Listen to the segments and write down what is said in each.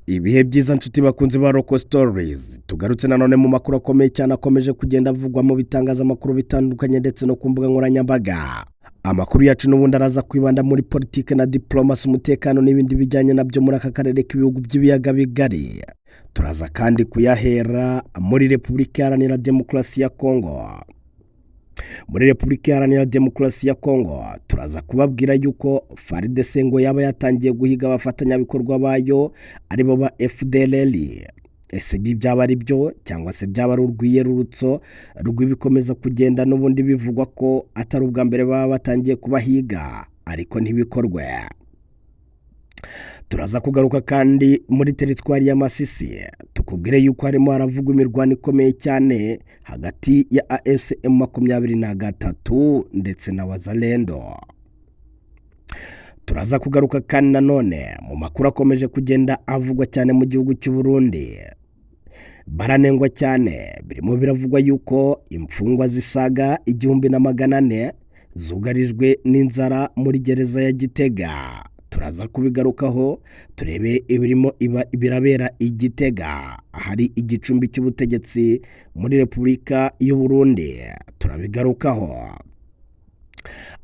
Ibihe byiza nshuti bakunzi ba Roko Stories, tugarutse nanone mu makuru akomeye cyane akomeje kugenda avugwa mu bitangazamakuru bitandukanye ndetse no ku mbuga nkoranyambaga. Amakuru yacu n'ubundi araza kwibanda muri politiki na diplomasi, umutekano n'ibindi bijyanye nabyo muri aka karere k'ibihugu by'ibiyaga bigari. Turaza kandi kuyahera muri Repubulika Iharanira Demokarasi ya Kongo. Muri Repubulika Iharanira Demokarasi ya Kongo turaza kubabwira yuko FARDC ngo yaba yatangiye guhiga abafatanyabikorwa bayo aribo ba FDLR. Ese ibi byaba ari byo cyangwa se byaba ari urwiyerurutso rw'ibikomeza kugenda n'ubundi bivugwa ko atari ubwa mbere baba batangiye kubahiga ariko ntibikorwe? Turaza kugaruka kandi muri teritwari ya Masisi, tukubwire yuko harimo haravugwa imirwano ikomeye cyane hagati ya AFC M23 ndetse na Wazalendo. Turaza kugaruka kandi nanone mu makuru akomeje kugenda avugwa cyane mu gihugu cy'u Burundi. Baranengwa cyane, birimo biravugwa yuko imfungwa zisaga 1400 zugarijwe n'inzara muri gereza ya Gitega. Turaza kubigarukaho, turebe ibirimo birabera i Gitega ahari igicumbi cy'ubutegetsi muri Repubulika y'u Burundi. Turabigarukaho.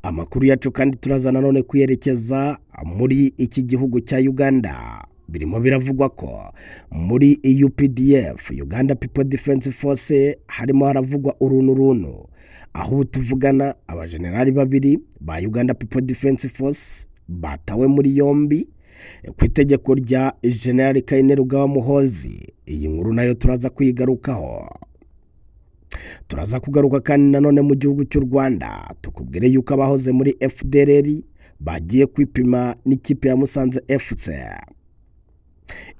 Amakuru yacu kandi turaza nanone kuyerekeza muri iki gihugu cya Uganda. Birimo biravugwa ko muri UPDF, Uganda People Defense Force, harimo haravugwa uruntu runtu, aho ubu tuvugana abajenerali babiri ba Uganda People Defense Force batawe muri yombi ku itegeko rya General Kainerugaba Muhoozi. Iyi nkuru nayo turaza kuyigarukaho. Turaza kugaruka kandi nanone mu gihugu cy'u Rwanda, tukubwire yuko abahoze muri FDLR bagiye kwipima n'ikipe ya Musanze FC.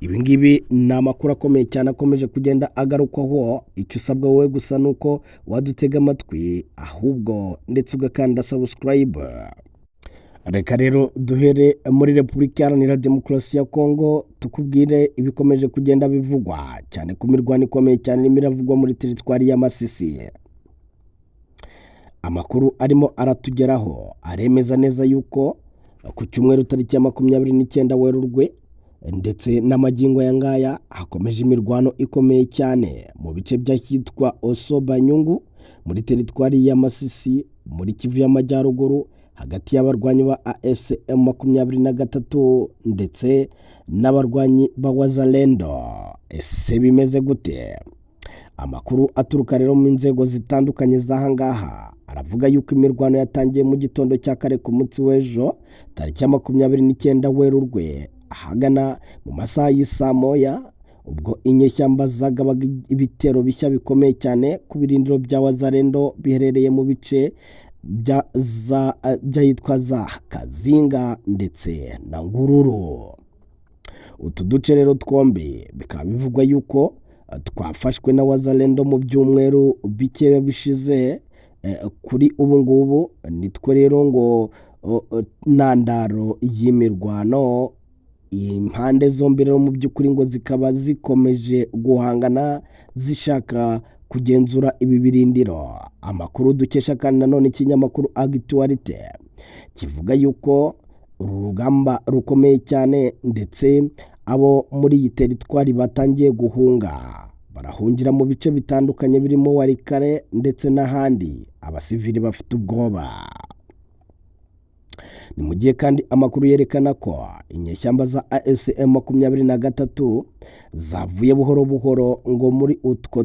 Ibi ngibi ni amakuru akomeye cyane akomeje kugenda agarukwaho. Icyo usabwa wowe gusa ni uko wadutega amatwi ahubwo ndetse ugakanda subscribe. Reka rero duhere muri Repubulika Iharanira Demokarasi ya Kongo, tukubwire ibikomeje kugenda bivugwa cyane ku mirwano ikomeye cyane irimo iravugwa muri teritwari ya Masisi. Amakuru arimo aratugeraho aremeza neza yuko ku cyumweru tariki ya 29 Werurwe ndetse n'amagingo aya ngaya hakomeje imirwano ikomeye cyane mu bice by'ahitwa Oso Banyungu muri teritwari ya Masisi muri Kivu y'Amajyaruguru, hagati y'abarwanyi ba AFC M23 ndetse n'abarwanyi ba Wazalendo. Ese bimeze gute? Amakuru aturuka rero mu nzego zitandukanye z'aha ngaha aravuga yuko imirwano yatangiye mu gitondo cya kare ku munsi w'ejo tariki ya 29 Werurwe ahagana mu masaha y'isaa moya, ubwo inyeshyamba zagabaga ibitero bishya bikomeye cyane ku birindiro bya Wazalendo biherereye mu bice by'ahitwa za Kazinga ndetse na Ngururu. Utu duce rero twombi bikaba bivugwa yuko twafashwe na Wazalendo mu byumweru bikeya bishize. Kuri ubu ngubu nitwo rero ngo ntandaro y'imirwano. Impande zombi rero mu by'ukuri ngo zikaba zikomeje guhangana zishaka kugenzura ibi birindiro. Amakuru dukesha kandi nanone ikinyamakuru Actualité kivuga yuko uru rugamba rukomeye cyane, ndetse abo muri iyi teritwari batangiye guhunga, barahungira mu bice bitandukanye birimo Walikale ndetse n'ahandi. Abasivili bafite ubwoba. Ni mu gihe kandi amakuru yerekana ko inyeshyamba za AFC M23 zavuye buhoro buhoro ngo muri utwo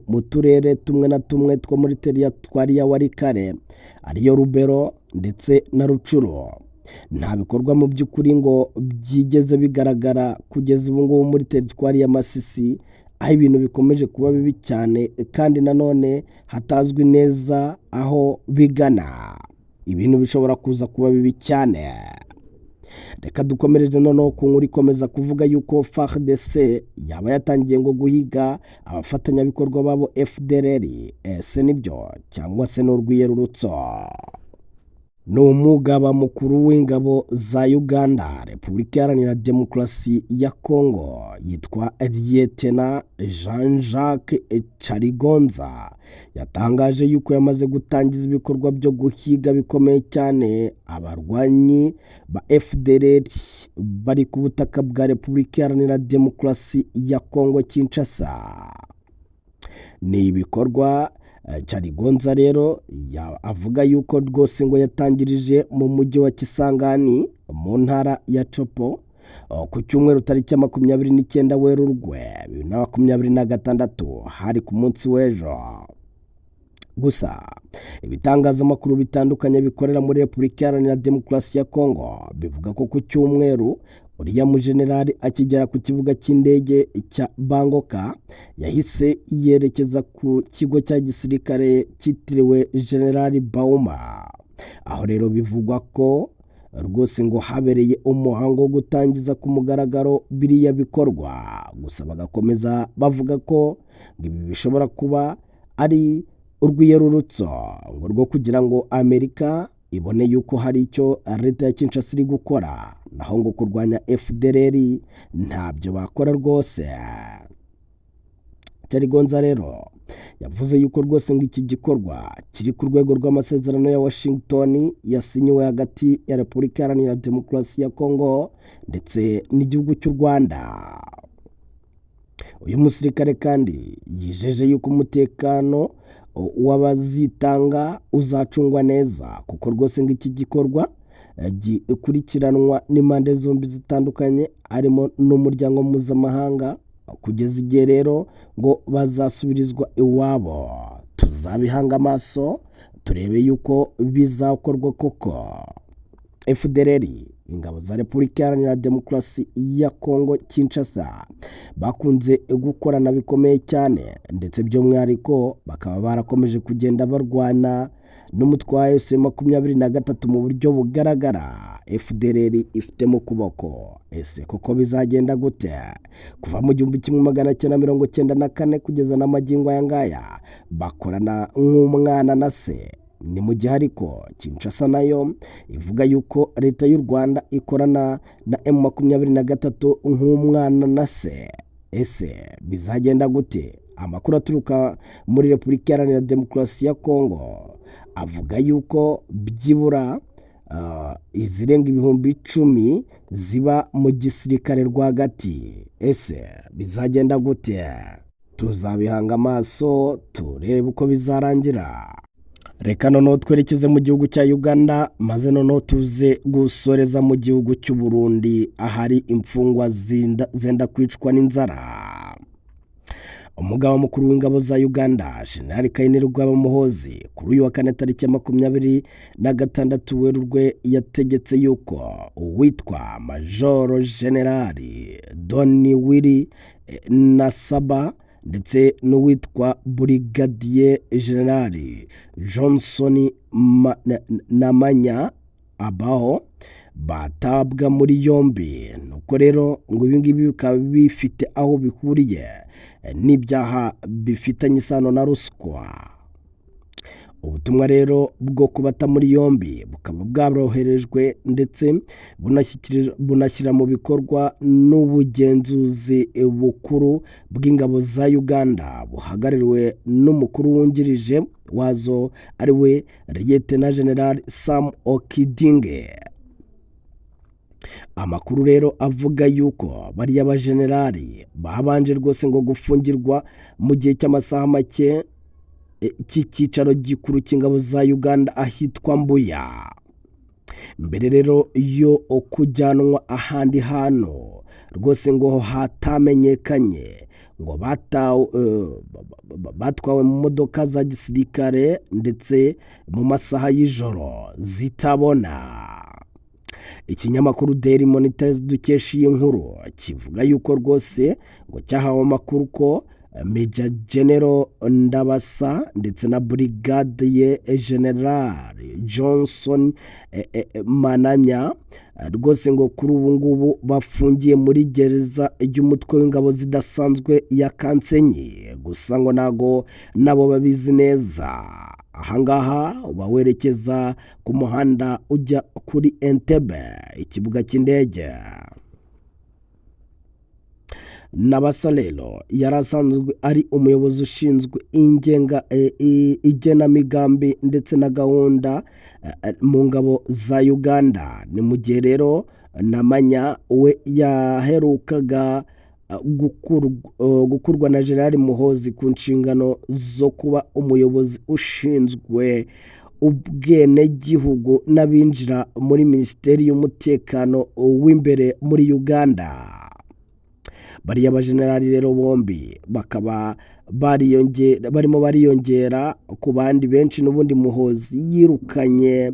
mu turere tumwe na tumwe two muri teritwari ya Walikale, ariyo Lubero ndetse na Rutshuru. Nta bikorwa mu by'ukuri ngo byigeze bigaragara kugeza ubu ngubu muri teritwari ya Masisi, aho ibintu bikomeje kuba bibi cyane kandi nanone hatazwi neza aho bigana. Ibintu bishobora kuza kuba bibi cyane. Reka dukomereze noneho ku nkuru ikomeza kuvuga yuko FARDC yaba yatangiye ngo guhiga abafatanyabikorwa babo FDLR. Ese nibyo cyangwa se n'urwiyerurutso? Ni umugaba mukuru w'ingabo za Uganda, Repubulika Iharanira Demokarasi ya Kongo, yitwa Liyetena Jean Jacques Kyaligonza, yatangaje yuko yamaze gutangiza ibikorwa byo guhiga bikomeye cyane abarwanyi ba FDLR bari ku butaka bwa Repubulika Iharanira Demokarasi ya Kongo Kinshasa. Ni ibikorwa Kyaligonza rero avuga yuko rwose ngo yatangirije mu mujyi wa Kisangani mu ntara ya Tshopo ku cyumweru tariki ya 29 Werurwe 2026, hari ku munsi w'ejo. Gusa ibitangazamakuru bitandukanye bikorera muri Repubulika Iharanira Demokarasi ya Kongo bivuga ko ku cyumweru uriya mujenerali akigera ku kibuga cy'indege cya Bangoka yahise yerekeza ku kigo cya gisirikare cyitiriwe Generali Bauma, aho rero bivugwa ko rwose ngo habereye umuhango wo gutangiza ku mugaragaro biriya bikorwa. Gusa bagakomeza bavuga ko ngo ibi bishobora kuba ari urwiyerurutso ngo rwo kugira ngo Amerika ibone yuko hari icyo leta ya Kinshasa iri gukora, naho ngo kurwanya FDLR ntabyo bakora rwose. Kyaligonza rero yavuze yuko rwose ngo iki gikorwa kiri ku rwego rw'amasezerano ya Washington yasinyiwe hagati ya Repubulika Iharanira Demokarasi ya Kongo ndetse n'igihugu cy'u Rwanda. Uyu musirikare kandi yijeje yuko umutekano w'abazitanga uzacungwa neza, kuko rwose ngo iki gikorwa gikurikiranwa n'impande zombi zitandukanye, harimo n'umuryango mpuzamahanga, kugeza igihe rero ngo bazasubirizwa iwabo. Tuzabihanga amaso turebe yuko bizakorwa koko. FDLR, ingabo za Repubulika Iharanira Demokarasi ya Kongo Kinshasa, bakunze gukorana bikomeye cyane, ndetse by'umwihariko bakaba barakomeje kugenda barwana n'umutwe wa AFC 23 mu buryo bugaragara. FDLR ifite mu kuboko. Ese koko bizagenda gute? Kuva mu 1994 kugeza n'amagingo aya ngaya bakorana nk'umwana na se. Ni mu gihe ariko Kinshasa nayo ivuga yuko leta y'u Rwanda ikorana na M23 nk'umwana na se. Ese bizagenda gute? Amakuru aturuka muri Repubulika Iharanira Demokarasi ya Kongo avuga yuko byibura izirenga 10,000 ziba mu gisirikare rwagati. Ese bizagenda gute? Tuzabihanga amaso turebe uko bizarangira. Reka noneho twerekeze mu gihugu cya Uganda, maze noneho tuze gusoreza mu gihugu cy'u Burundi ahari imfungwa zenda kwicwa n'inzara. Umugaba mukuru w'ingabo za Uganda, Jenerali Kainerugaba Muhoozi, kuri uyu wa kane tariki ya 26 Werurwe yategetse yuko uwitwa Majoro Jenerali Doni Willy Nasaba ndetse n'uwitwa Burigadiye Jenerali Johnson Namanya Abaho batabwa muri yombi. Nuko rero ngo ibi ngibi bikaba bifite aho bihuriye n'ibyaha bifitanye isano na ruswa. Ubutumwa rero bwo kubata muri yombi bukaba bwaroherejwe ndetse bunashyira mu bikorwa n'ubugenzuzi bukuru bw'ingabo za Uganda buhagarariwe n'umukuru wungirije wazo, ariwe Liyetena Jenerali Sam Okidinge. Amakuru rero avuga yuko bariya bajenerali babanje rwose ngo gufungirwa mu gihe cy'amasaha make cy'icyicaro gikuru cy'ingabo za Uganda ahitwa Mbuya, mbere rero yo kujyanwa ahandi hantu rwose ngo hatamenyekanye, ngo batwawe mu modoka za gisirikare ndetse mu masaha y'ijoro zitabona. Ikinyamakuru Daily Monitor dukesha iyi nkuru kivuga yuko rwose ngo cyahawe amakuru ko Major General Ndabasa ndetse na Brigadier General Johnson Manamya rwose ngo kuri ubu ngubu bafungiye muri gereza y'umutwe w'ingabo zidasanzwe ya Kansenyi, gusa ngo ntago nabo babizi neza. Ahangaha uba werekeza ku muhanda ujya kuri Entebbe, ikibuga cy'indege. Nabasa rero yari asanzwe ari umuyobozi ushinzwe ingenga igenamigambi ndetse na gahunda mu ngabo za Uganda. Ni mu gihe rero Namanya we yaherukaga gukurwa na General Muhoozi ku nshingano zo kuba umuyobozi ushinzwe ubwenegihugu n'abinjira muri Minisiteri y'Umutekano w'imbere muri Uganda. Bariya bajenerali rero bombi bakaba barimo bariyongera ku bandi benshi n'ubundi Muhoozi yirukanye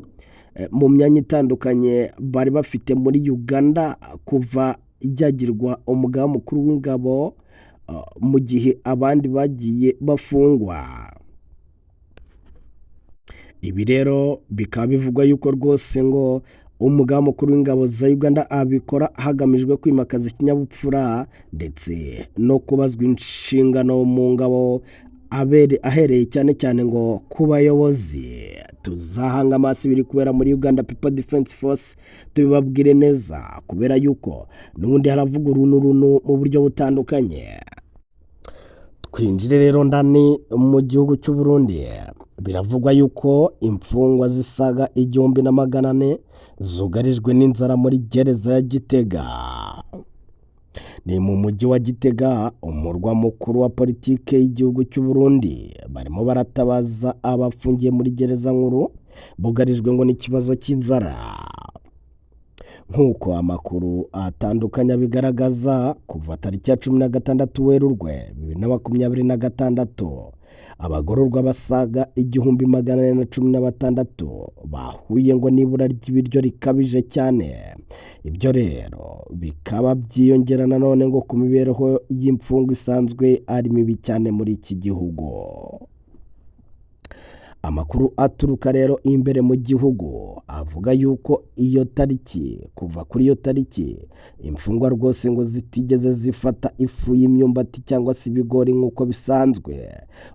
mu myanya itandukanye bari bafite muri Uganda kuva yagirwa umugaba mukuru w'ingabo, mu gihe abandi bagiye bafungwa. Ibi rero bikaba bivugwa yuko rwose ngo umugaba mukuru w'ingabo za Uganda abikora hagamijwe kwimakaza ikinyabupfura ndetse no kubazwa inshingano mu ngabo, ahereye cyane cyane ngo ku bayobozi. Tuzahanga amaso ibiri kubera muri Uganda People Defense Force tubibabwire neza, kubera yuko n'ubundi haravuga uruntu runtu mu buryo butandukanye. Twinjire rero ndani mu gihugu cy'u Burundi. Biravugwa yuko imfungwa zisaga 1400 zugarijwe n'inzara muri gereza ya Gitega. Ni mu mujyi wa Gitega, umurwa mukuru wa politike y'igihugu cy'u Burundi. Barimo baratabaza abafungiye muri gereza nkuru bugarijwe ngo n'ikibazo cy'inzara. Nk'uko amakuru atandukanye abigaragaza, kuva tariki ya 16 Werurwe 2026, abagororwa basaga 1416 bahuye ngo n'ibura ry'ibiryo rikabije cyane. Ibyo rero bikaba byiyongera nanone ngo ku mibereho y'imfungwa isanzwe ari mibi cyane muri iki gihugu. Amakuru aturuka rero imbere mu gihugu avuga yuko iyo tariki, kuva kuri iyo tariki, imfungwa rwose ngo zitigeze zifata ifu y'imyumbati cyangwa se ibigori nk'uko bisanzwe.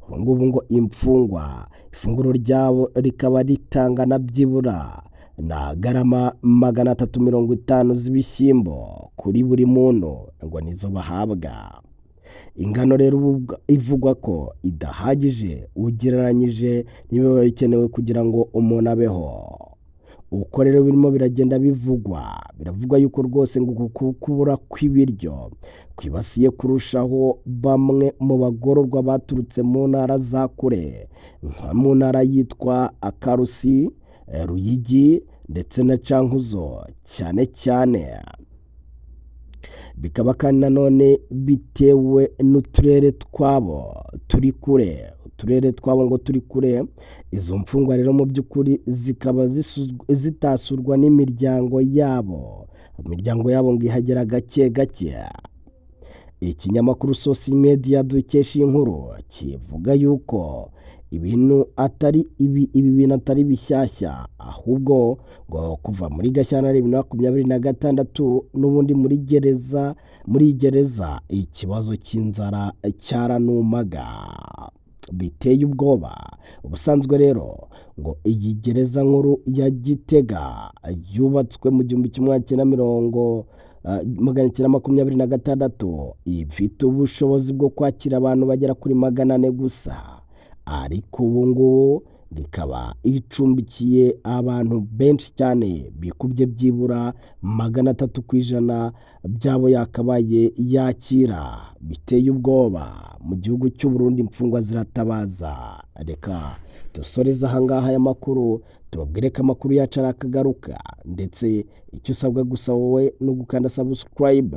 Ubu ngubu ngo imfungwa ifunguro ryabo rikaba ritangana byibura na garama 350 z'ibishyimbo kuri buri muntu, ngo nizo bahabwa. Ingano rero ivugwa ko idahagije ugereranyije n'ibiba bikenewe kugira ngo umuntu abeho. Uko rero birimo biragenda bivugwa, biravugwa yuko rwose ngo kubura kw'ibiryo kwibasiye kurushaho bamwe mu bagororwa baturutse mu ntara za kure, nka mu ntara yitwa Karusi, Ruyigi ndetse na Cankuzo cyane cyane. Bikaba kandi nanone bitewe n'uturere twabo turi kure, uturere twabo ngo turi kure. Izo mfungwa rero mu by'ukuri zikaba zitasurwa n'imiryango yabo, imiryango yabo ngo ihagera gake gake. Ikinyamakuru Source Media dukesha iyi nkuru kivuga yuko ibintu atari ibi bintu atari bishyashya, ahubwo ngo kuva muri Gashyantare 2026 n'ubundi muri gereza, muri gereza ikibazo cy'inzara cyaranumaga biteye ubwoba. Ubusanzwe rero ngo iyi gereza nkuru ya Gitega yubatswe mu 1926, ifite ubushobozi bwo kwakira abantu bagera kuri 400 gusa, ariko ubu ngubu ikaba icumbikiye abantu benshi cyane bikubye byibura 300% by'abo yakabaye yakira. Biteye ubwoba. Mu gihugu cy'u Burundi imfungwa ziratabaza. Reka dusoreze ahangaha aya makuru, tubabwire ko amakuru yacu arakagaruka, ndetse icyo usabwa gusa wowe ni ugukanda subscribe.